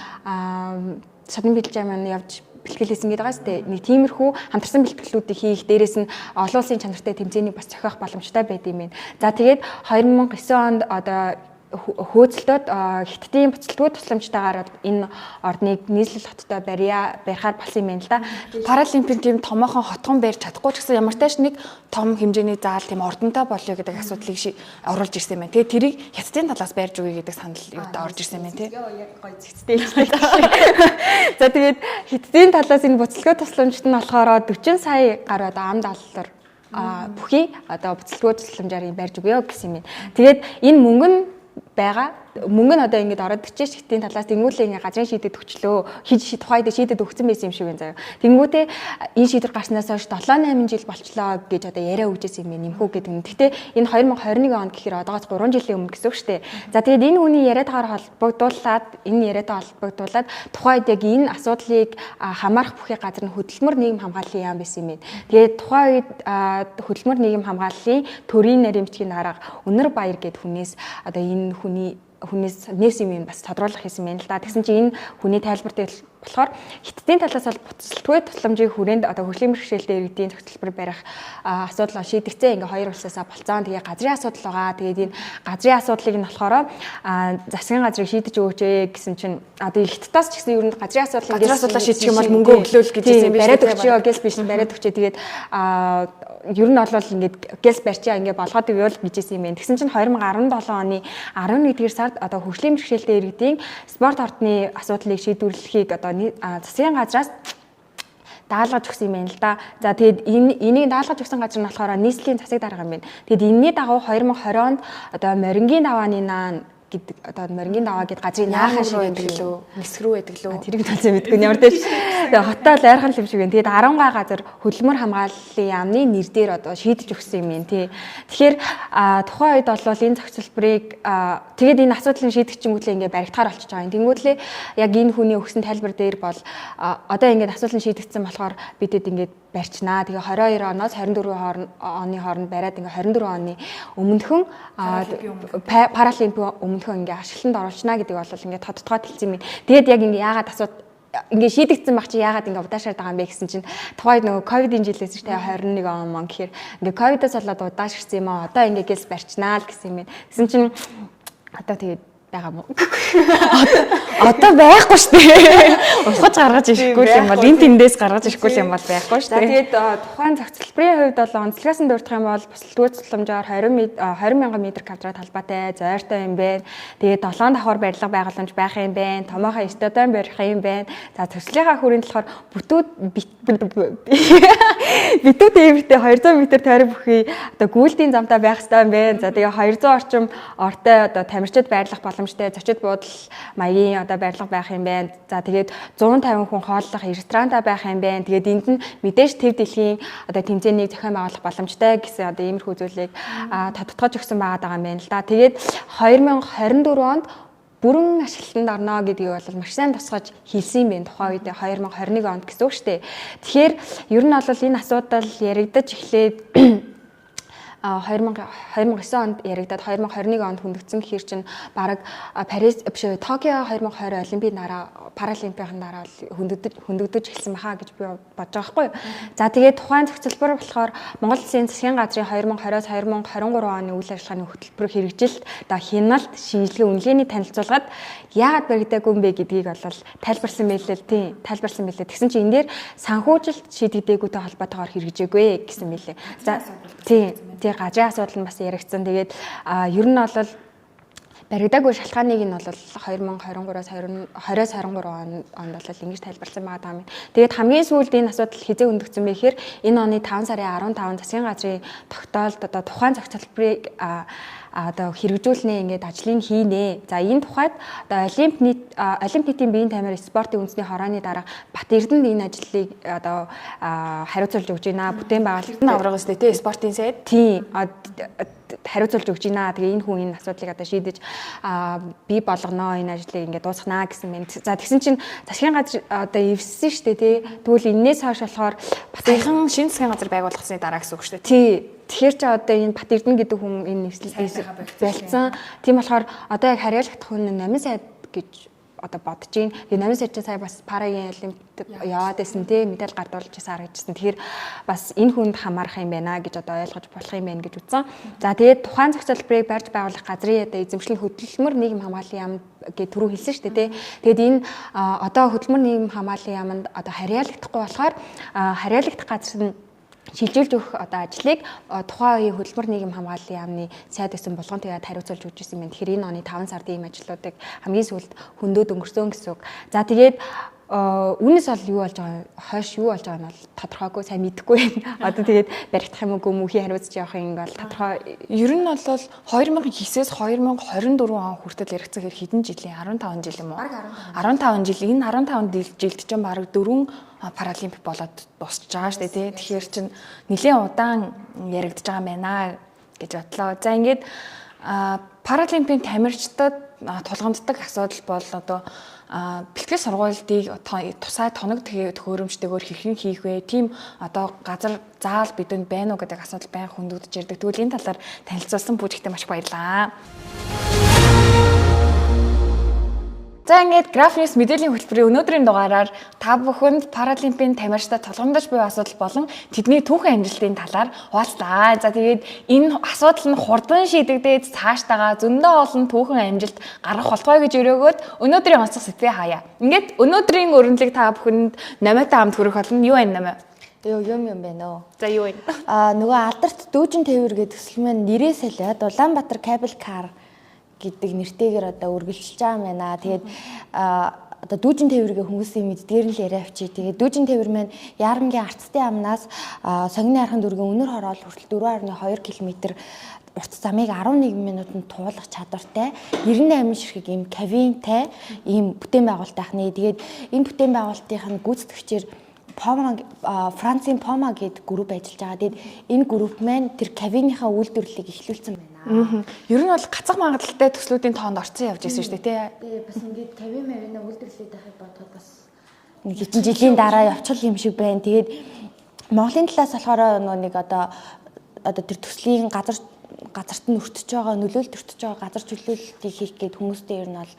содон бэлжээ маань явж бэлтгэл хийсэн гэдэг байгаа сте. Нэг тиймэрхүү хамтарсан бэлтгэлүүдийг хийх, дээрээс нь олон улсын чанартай тэмцээнийг бас зохиох боломжтой байд юм байна. За тэгээд 2009 онд одоо хөөцөлтөд Хятадын буцалтгүй тусламжтайгаар энэ ордныг нийслэл хоттой барихаар болсон юм байна л да. Паралимпийн тийм томоохон хотгон барьж чадахгүй ч гэсэн ямар тааш нэг том хэмжээний заал тийм ордонтой болёо гэдэг асуудлыг оруулж ирсэн юм байна. Тэгээ тэрийг Хятадын талаас барьж өгье гэдэг санал юутай орж ирсэн юм байна тий. Яг гоё зэгцтэй хэлсэн. За тэгээд Хятадын талаас энэ буцалтгүй тусламжт нь болохоор 40 сая гаруй одоо ам доллар бүхий одоо буцалтгүй тусламжаар юм барьж өгье гэсэн юм байна. Тэгээд энэ мөнгө нь байгаа. Мөнгө нь одоо ингэж ороод ирчээ шигтийн талаас тэнгүүлээ ингээ газрын шийдэд өчлөө. Хийж тухайд шийдэд өгсөн байсан юм шиг байна заяа. Тэнгүүтээ энэ шийдвэр гарснаас хойш 7 8 жил болчлоо гэж одоо яриа өгчээсэн юм байна. Нэмхүү гэдэг нь. Гэхдээ энэ 2021 онд гэхээр одоогоос 3 жилийн өмнө гэсэн үг шүү дээ. За тэгээд энэ хүний яриатаагаар холбогдуулаад энэ яриатай холбогдуулаад тухайд яг энэ асуудлыг хамаарах бүхий газар нь хөдөлмөр нийгэм хамгааллын яам байсан юм байна. Тэгээд тухайн үед хөдөлмөр нийгэм хамгааллын төрийн нарийн бичгийн дарга Өнөр Баяр гэдэг хүнээс одоо энэ хүнээс нээс юм бас тодруулах хийсэн юм л да. Тэгсэн чинь энэ хүний тайлбар дээр болохоор Хятадын талаас бол буцалтгүй тусламжийн хүрээнд одоо хөгжлийн бэрхшээлтэй иргэдийн зохицолбор барих асуудал шийдэгцээ ингээ хоёр улсаасаа болцоон. Тэгээ газрын асуудал байгаа. Тэгээд энэ газрын асуудлыг нь болохоор засгийн газрыг шийдэж өгөөч гэсэн чинь одоо Хятадаас ч гэсэн ер нь газрын асуудал ингээ асуудлаа шийдчих юм бол мөнгө өглөөл гэж хэлсэн юм биш үү? Бариад өгчөө гэс биш бариад өгчөө. Тэгээд ер нь бол ингээд гэс барьчаа ингээ болгоод өгөөл гэж хэлсэн юм байна. Тэгсэн чинь 2017 оны 11-р сард одоо хөгжлийн бэрхшээлтэй иргэдийн спорт ордны асуудлыг шийдвэрлэхийг одоо засгийн газраас даалгаж өгсөн юм байна л да. За тэгээд энийг даалгаж өгсөн газар нь болохоор нийслэлийн засаг дарга юм байна. Тэгээд энэний дагуу 2020 онд одоо морингийн давааны наан гэдэг одоо морингийн даваа гэдэг газрын наахан шиг байдаг лөө. Нисэх рүү байдаг лөө. Тэрийг талцсан мэдгүй ямар дэж. Тэгээ хотоо л ойрхон юм шиг байна. Тэгээд 10 га газар хөдөлмөр хамгааллын яамны нэр дээр одоо шийдэж өгсөн юм юм тий. Тэгэхээр тухайн үед бол энэ зохицолборыг тэгээд энэ асуудлыг шийдэх чингүүтлээ ингээ баригдахаар болчихж байгаа юм. Тэнгүүтлээ яг энэ хүний өгсөн тайлбар дээр бол одоо ингээд асуудал нь шийдэгдсэн болохоор бидэд ингээд барьчнаа. Тэгээ 22 оноос 24 оны хооронд бариад ингээ 24 оны өмнөхөн паралимпийн өмнөхөн ингээ ашиглалтанд оруулчнаа гэдэг бол ингээ тодтогоод хэлсэн юм. Тэгээд яг ингээ яагаад асуудал ингээ шийдэгдсэн баг чи яагаад ингээ удаашраад байгаа юм бэ гэсэн чинь тухайд нөгөө ковидын жилээс шүү дээ 21 он мон гэхээр ингээ ковидоос болоод удаашрсан юм аа. Одоо ингээ гэлс барьчнаа л гэсэн юм байна. Гэсэн чинь одоо тэгээд байгаа мó. Одоо байхгүй шүү дээ. Ухаж гаргаж ирэхгүй юм бол энэ тэндээс гаргаж ирэхгүй юм бол байхгүй шүү дээ. дээ. Тэгээд тухайн зохицолборын хувьд бол онцлогоос нь дурдах юм бол бусдгүй тусламжаар 20 мянган метр квадрат талбайтай зойртой юм байна. Тэгээд 7 давхар барилга байгууламж байх юм байна. Томоохон стадион барих юм байна. За төслийнхаа хүрээнд болохоор бүтүүд битүү тээвэртэй 200 м тойрог бүхий одоо гүйлтийн замтай байх ёстой юм байна. За тэгээ 200 орчим ортой одоо тамирчид байрлах боломжтой зочид буудал маягийн одоо барилга байх юм байна. За тэгээд 150 хүн хооллох ресторантай байх юм байна. Тэгээд энд нь мэдээж төв дэлхийн одоо тэмцээнийг зохион байгуулах боломжтой гэсэн одоо иймэрхүү зүйлийг тодтогч өгсөн байгаа юм байна л да. Тэгээд 2024 онд бүрэн ашиглалтанд орно гэдгийг бол маш сайн тусгаж хэлсэн юм байна тухайн үед 2021 онд гэсэн үг шүү дээ. Тэгэхээр ер нь бол энэ асуудал яригдаж эхлээд 2009 онд яригдаад 2021 онд хөндөгдсөн гэхэр чинь бараг Парис биш Токио 2020 Олимпийн дараа Паралимпийн дараа хөндөгдөж эхэлсэн баха гэж би бодож байгаа байхгүй юу. За тэгээд тухайн зохицолбор болохоор Монгол Улсын засгийн газрын 2020-оос 2023 оны үйл ажиллагааны хөтөлбөр хэрэгжилт одоо хяналт шинжилгээ үнэлгээний танилцуулгад яагаад баригдаагүй юм бэ гэдгийг бол тайлбарсан байлээ л тийм тайлбарсан байлээ. Тэгсэн чинь энэ дээр санхүүжилт шийдэгдээгүйтэй холбоотойгоор хэрэгжээгүй гэсэн мэлээ. За тийм тий газрын асуудал нь бас яригдсан. Тэгээд ер нь бол баригдаагүй шалтгааныг нь бол 2023-аас 20-оос 23 онд бол ингэж тайлбарласан байгаа юм. Тэгээд хамгийн сүүлд энэ асуудал хизээ хөндөгдсөн бэ гэхээр энэ оны 5 сарын 15 засгийн газрын тогтоолд одоо тухайн зохицолборыг одоо хэрэгжүүлнэ ингээд ажлыг хийнэ. За энэ тухайд одоо Олимп нийт Олимп нийтийн биеийн тамир спортын үндэсний хорооны дарга Бат Эрдэнэ энэ ажлыг одоо хариуцуулж өгч байна. Бүтээн байгуулалт нь авраг өстэй тий спортын сайд. Тийм хариуцуулж өгч байна. Тэгээ энэ хүн энэ асуудлыг одоо шийдэж бий болгоно энэ ажлыг ингээд дуусгана гэсэн мэт. За тэгсэн чинь засгийн газар одоо эвссэн шүү дээ тий. Тэгвэл энээс хойш болохоор саяхан шинэ засгийн газар байгуулагдсны дараа гэсэн үг шүү дээ. Тий. Тэгэхээр чи одоо энэ Бат Эрдэнэ гэдэг хүн энэ нэвслэл болцсон. Тийм болохоор одоо яг харьяалагдах хүн намын сайд гэж одоо бодож байна. Тэгээ намын сайд чинь сая бас парагийн олимпиад яваад байсан тий медаль гардуулж байсан харагдчихсан. Тэгэхээр бас энэ хүнд хамаарах юм байна гэж одоо ойлгож болох юм байна гэж үзсэн. За тэгээд тухайн зохицолборыг барьж байгуулах газрын одоо эзэмшлийн хөдөлмөр нийгэм хамгааллын яам гэж түрүү хэлсэн шүү дээ тий. Тэгээд энэ одоо хөдөлмөр нийгэм хамгааллын яамд одоо харьяалагдахгүй болохоор харьяалагдах газар нь шилжүүлж өгөх одоо ажлыг тухайн үеийн хөдөлмөр нийгэм хамгааллын яамны сайд байсан булган туяад хариуцуулж өгч ирсэн юм. Тэгэхээр энэ оны 5 сард ийм ажлуудыг хамгийн сүүлд хөндөд өнгөрсөн гэсэн үг. За тэгээд үүнээс бол юу болж байгаа хойш юу болж байгаа нь бол тодорхойгүй сайн мэдэхгүй байна. Одоо тэгээд баригдах юм уу мөнхийн хариуцж явах юм бол тодорхой. Ер нь бол 2009-ээс 2024 он хүртэл яригдсан хэр хэдэн жилийн 15 жил юм уу? 15 жил. Энэ 15 жилд чинь бараг 4 паралимпик болоод дуусч байгаа шүү дээ тий. Тэгэхээр чинь нэлээд удаан яригдж байгаа юм байна гэж бодлоо. За ингээд паралимпийн тамирчдад тулгамддаг асуудал бол одоо бэлтгэл сургуулилтыг тусай тоног төхөөрөмжтэйгээр хэрхэн хийх вэ? Тийм одоо газар заал бидэнд байна уу гэдэг асуудал байнга хөндөгдөж ирдэг. Тэгвэл энэ талаар танилцуулсан бүжигтэй маш их баярлалаа. За ингээд Graph News мэдээллийн хөтөлбөрийн өнөөдрийн дугаараар та бүхэнд паралимпийн тамирчдад тулгамдж буй асуудал болон тэдний түүхэн амжилтын талаар хуваалцлаа. За тэгээд энэ асуудал нь хурдан шийдэгдээд цаашдаага зөндөө олон түүхэн амжилт гаргах болтугай гэж өрөөгөөд өнөөдрийн онцлог сэдвээ хаяа. Ингээд өнөөдрийн өрнөлийг та бүхэнд Номойтой хамт хүргэх болно. Юу вэ Номой? Юу юм юм байна оо. За юу вэ? Нөгөө алдарт дүүжин тээвэр гэдэг төсөл маань нэрээ солиод Улаанбаатар Cable Car гэдэг нэртэйгээр одоо үргэлжилж байгаа юм байна. Тэгээд одоо дүүжин тээвэргээ хүмүүсийн мэддгээр нь л яриа авчи. Тэгээд дүүжин тээвэр маань Яармгийн Арцтын амнаас Сонгины архан дүүргийн Үнэр хороол хүртэл 4.2 км урт замыг 11 минутанд туулах чадвартай 98 ширхэг ийм кабинтай ийм бүтээн байгуулалт ахны. Тэгээд энэ бүтээн байгуулалтын гүйцэтгэгчээр Poma, Францын Poma гэдэг групп ажиллаж байгаа. Тэгээд энэ групп маань тэр кабиныхаа үйлдвэрлэлийг эхлүүлсэн байна. Ер нь бол гацах магадлалтай төслүүдийн тоонд орцсон явж ирсэн шүү дээ, тий. Тэгээ бас ингээд кабин марина үйлдвэрлээд байхыг бодоход бас нэг хэдэн жилийн дараа явчих юм шиг байна. Тэгээд Монголын талаас болохоор нөгөө нэг одоо тэр төслийн газарт нь өртөж байгаа, нөлөөлөлт өртөж байгаа газар чөлөөлөлтийг хийх гээд хүмүүстэй ер нь бол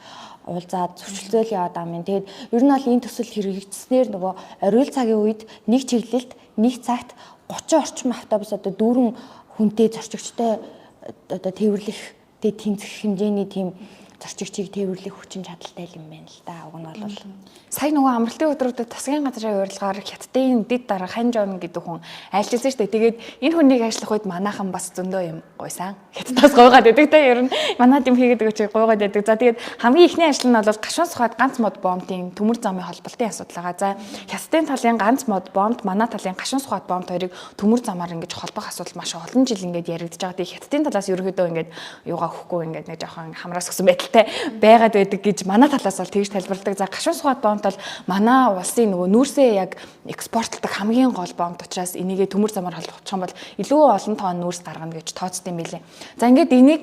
уулзаад зөрчилдөөл яваад байгаа юм. Тэгээд ер нь бол энэ төсөл хэрэгжснээр нөгөө оргил цагийн үед нэг чиглэлд нэг цагт 30 орчим автобус одоо дүүрэн хүнтэй зорчигчтой одоо тээвэрлэх, тэгээд тэнцэх хэмжээний тийм зорчигчийг тээвэрлэх хүчин чадалтай юм байна л да. Уг нь бол сая нөгөө амралтын өдрүүдэд засгийн газрын урилгаар Хятадын дэд дарга Хан Жон гэдэг хүн айлчилсан шүү дээ. Тэгээд энэ хүнийг ажиллах үед манайхан бас зөндөө юм гуйсан. Хятадаас гуйгаад байдаг те. Ер нь манад юм хийгээд өгч гуйгаад байдаг. За тэгээд хамгийн эхний ажил нь бол гашуун сухад ганц мод бомбын төмөр замын холболтын асуудал байгаа. За Хятадын талын ганц мод бомб, манай талын гашуун сухад бомб хоёрыг төмөр замаар ингэж холбох асуудал маш олон жил ингэж яригдж байгаа. Тэгээд Хятадын талаас ерөнхийдөө ингэж юугаа өгөхгүй ингэж нэг жоохон хамраас өгсөн байдалтай байгаад байдаг гэж манай талаас бол тэгж тайлбарладаг. За гашуун сухад бомб бол манай улсын нөгөө нүүрсээ яг экспортлдог хамгийн гол бомб учраас энийгээ төмөр замаар холбочих юм бол илүү олон тонн нүүрс гаргана гэж тооцдог юм билээ. За ингээд энийг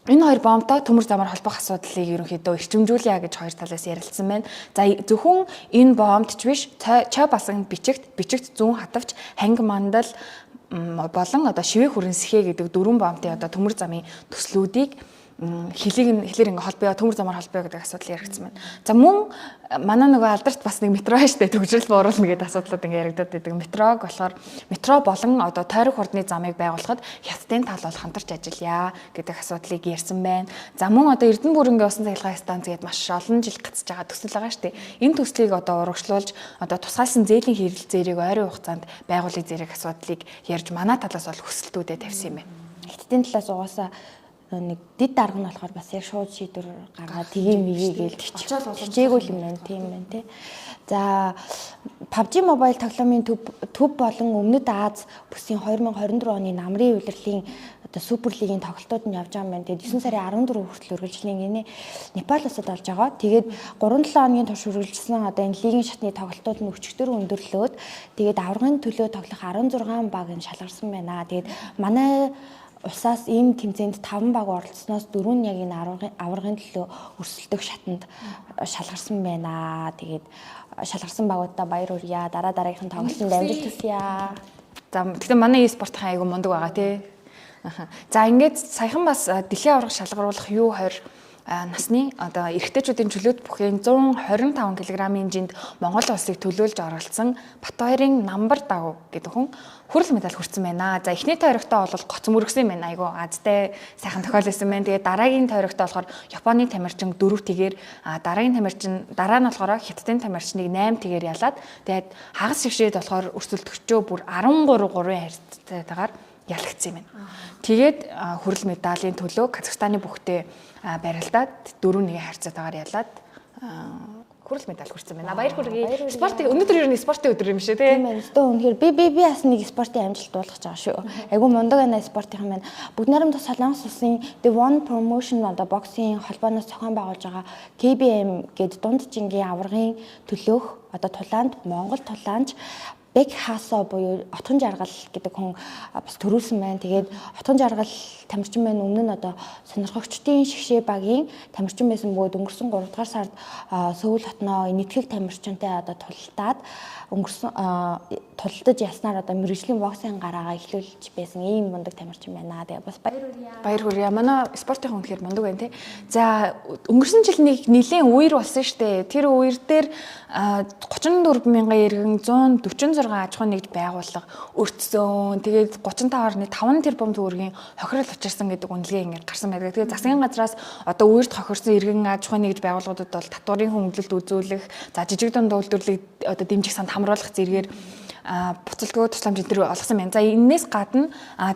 энэ хоёр бомбтой төмөр замаар холбох асуудлыг ерөнхийдөө эрчимжүүлье гэж хоёр талаас ярилцсан байна. За зөвхөн энэ бомбт ч биш, чой балсан бичигт, бичигт зүүн хатавч, ханги мандал болон одоо шивээ хүрэн сэхэ гэдэг дөрвөн бомбын одоо төмөр замын төслүүдийг хилийг хилээр ингээ холбоё, төмөр замаар холбоё гэдэг асуудал яригдсан байна. За мөн манай нөгөө алдарт бас нэг метро штэ төгжрөл бууруулна гэдэг асуудлууд ингээ яригдаад байдаг. Метрог болохоор метро болон одоо тойрог хурдны замыг байгуулахад Хятадын тал бол хамтарч ажиллая гэдэг асуудлыг ярьсан байна. За мөн одоо Эрдэнэ бүрэнгийн усан цахилгаан станц гээд маш олон жил гацж байгаа төсөл байгаа штэ. Энэ төслийг одоо урагшлуулж одоо тусгаалсан зээлийн хэрэгэл зэрэг ойрын хугацаанд байгуулъя зэрэг асуудлыг ярьж манай талаас бол хүсэлтүүдэд тавьсан юм байна. Хятадын талаас угаасаа нэг дэд дарга нь болохоор бас яг шууд шийдвэр гаргаад тгий мэгий гээл хичээгүй юм байна, тийм байна тий. За PUBG Mobile тоглоомын төв болон Өмнөд Аз бүсийн 2024 оны намрын улирлын одоо Супер лигийн тоглолтууд нь явж байгаа юм байна. Тэгээд 9 сарын 14 хүртэл үргэлжлэн гинэ Непал улсад болж байгаа. Тэгээд 3-7 хоногийн турш үргэлжилсэн одоо энэ лигийн шатны тоглолтууд нь өчигдөр өндөрлөөд тэгээд аваргын төлөө тоглох 16 баг нь шалгарсан байна. Тэгээд манай улсаас ийм тэмцээнд 5 баг оролцсноос 4 нь яг энэ аваргын төлөө өрсөлдөх шатанд шалгарсан байна. Тэгээд шалгарсан багуудаа баяр хүргье. Дараа дараагийнхан тоглолтод амжилт хүсье. За гэхдээ манай e-спортын айгу мундаг байгаа тий. За ингээд саяхан бас дэлхийн аварга шалгаруулах U20 насны одоо эрэгтэйчүүдийн чөлөөт бүхийн 125 кг-ийн жинд Монгол улсыг төлөөлж оролцсон Батбаярын Намбар Дагуу гэдэг хүн хүрэл медаль хүртсэн байна. За эхний тойрогтоо бол гоц мөргсөн юм байна. Айгу азтай сайхан тохиол исэн байна. Тэгээ дараагийн тойрогтоо болохоор Японы тамирчин 4 тэгээр, дараагийн тамирчин дараа нь болохоор Хятадын тамирчныг 8 тэгээр ялаад тэгээд хагас шигшээд болохоор өрсөлдөгчөө бүр 13-3-ын харьцаатайгаар ялагдсан юм байна. Тэгээд хүрэл медалийн төлөө Казахстаны бүхтэй барилдаад 4-1 харьцаатайгаар ялаад хүрэл медаль хүртсэн байна. Баяр хүргэе. Спортын өнөөдөр ер нь спортын өдөр юм шиг тий. Тийм байна. Өстөө үнэхээр би бас нэг спортын амжилт дуулгах байгаа шүү. Айгу мундаг байна спортын маань. Бүгд найрамдах Солонгос улсын The One Promotion одоо боксын холбооноос зохион байгуулж байгаа KBM гээд дунд жингийн аваргын төлөөх одоо тулаанд Монгол тулаанч Бек Хасо буюу Отгон Жаргал гэдэг хүн бас төрүүлсэн байна. Тэгээд Отгон Жаргал тамирчин маань өмнө нь одоо сонирхогчдын шигшээ багийн тамирчин байсан бөгөөд өнгөрсөн 3 дугаар сард Сөүл хотноо нийтгэл тамирчинтай одоо тулалдаад өнгөрсөн тулалдаж ялснаар одоо мэрэгжлийн боксын гараагаа эхлүүлж байсан ийм мундаг тамирчин байна. Тэгээ бас баяр хүргье. Баяр хүргье. Манай спортын хүн тэгэхээр мундаг байна тий. За өнгөрсөн жил нэг нэлийн үер болсон штэ. Тэр үер дээр 34 мянган иргэн 146 аж ахуйн нэгж байгууллага өртсөн. Тэгээд 35.5 тэрбум төгрөгийн хохирол учирсан гэдэг үнэлгээ ингээд гарсан байдаг. Тэгээд засгийн газраас одоо үерт хохирсон иргэн аж ахуйн нэгж байгууллагуудад бол татварын хөнгөлөлт үзүүлэх, за жижиг дунд үйлдвэрлэлийг одоо дэмжих санд хамруулах зэрэгээр буцалтгүй тусламж энэ төр олгосон байна. За энээс гадна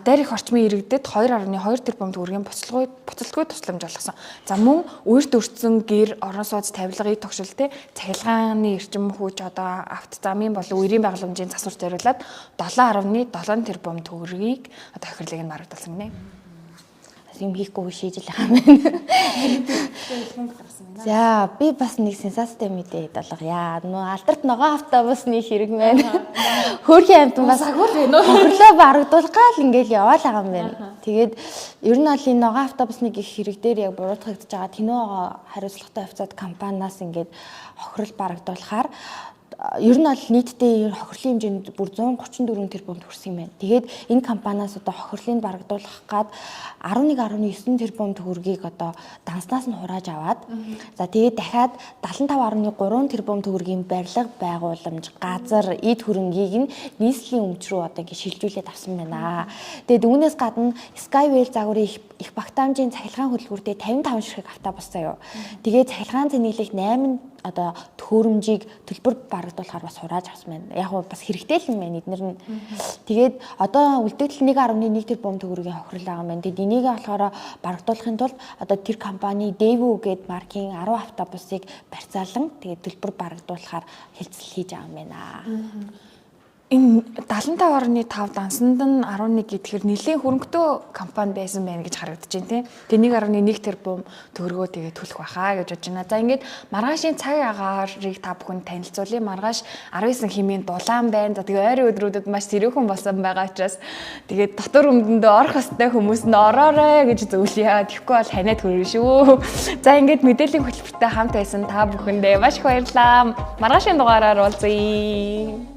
дайр их орчмын иргэдэд 2.2 тэрбум төгрөгийн буцалтгүй тусламж олгосон. За мөн үерт өртсөн гэр, орон сууц, тавилгын тогшил те цахилгааны эрчим хүч одоо авто замын болон үерийн байгууламжийн засвар зориулаад 7.7 тэрбум төгрөгийг одоо хохирлыг нь барагдуулсан гинэ. юм хийхгүй шийжэл байгаа юм байна. За, би бас нэг сенсацтай мэдээ долгоё. Нөө алдарт ногоон автобусны хэрэг байна. Хөөрхийн амтан бас хохирлоо барагдуулах гал ингээл яваал байгаа юм байна. Тэгээд ер нь бол энэ ногоон автобусны гих хэрэг дээр яг буруутгагдж байгаа Тэнүүгоо хариуцлагатай хувьцаат компаниас ингээд хохирол барагдуулахаар ер нь бол нийтдээ хохирлын хэмжээнд бүр 134 тэрбумд хүрсэн юм байна. Тэгээд энэ компаниас одоо хохирлыг барагдуулах гад 11.9 тэрбум төгрөгийг одоо данснаас нь хурааж аваад, за, тэгээд дахиад 75.3 тэрбум төгрөгийн барилга, байгууламж, газар, эд хөрөнгийг нь нийслэлийн өмч рүү одоо ингэ шилжүүлээд авсан байна. Тэгээд үүнээс гадна Skywell загварын их багтаамжийн цахилгаан хөдөлгүүртэй 55 ширхэг автобус заяа. Тэгээд цахилгаан цэнэглэх 8 одоо төхөөрөмжийг төлбөр барагдуулахаар бас хурааж авсан байна. Яг уу бас хэрэгтэй л юм байна эднэр нь. Тэгээд одоо үлдэгдэл 1.1 тэрбум төгрөгийн хохирол байгаа юм байна. Тэгээд энийг болохоор барагдуулахын тулд одоо тэр компани Daewoo гээд маркийн 10 автобусыг барьцаалан тэгээд төлбөр барагдуулахаар хэлцэл хийж байгаа юм байна. Энэ 75.5, дансанд нь 11 гэхээр нэлээд хөрөнгөтэй компани байсан байна гэж харагдаж байна, тийм. Тэгээ 1.1 тэрбум төгрөгөө тэгээ төлөх байхаа гэж бодож байна. За, ингээд маргаашийн цаг агаарыг та бүхэн танилцуулъя. Маргааш 19 хэмээн дулаан байна. За, тэгээ ойрын өдрүүдэд маш сэрүүхэн болсон байгаа учраас тэгээд дотор өмдөндөө орох ёстой хүмүүс нь ороорой гэж зөвлөе. Тэгэхгүй бол ханиад хүрнэ шүү. За, ингээд мэдээллийн хөтөлбөртэй хамт байсан та бүхэндээ маш их баярлалаа. Маргаашийн дугаараар уулзъя.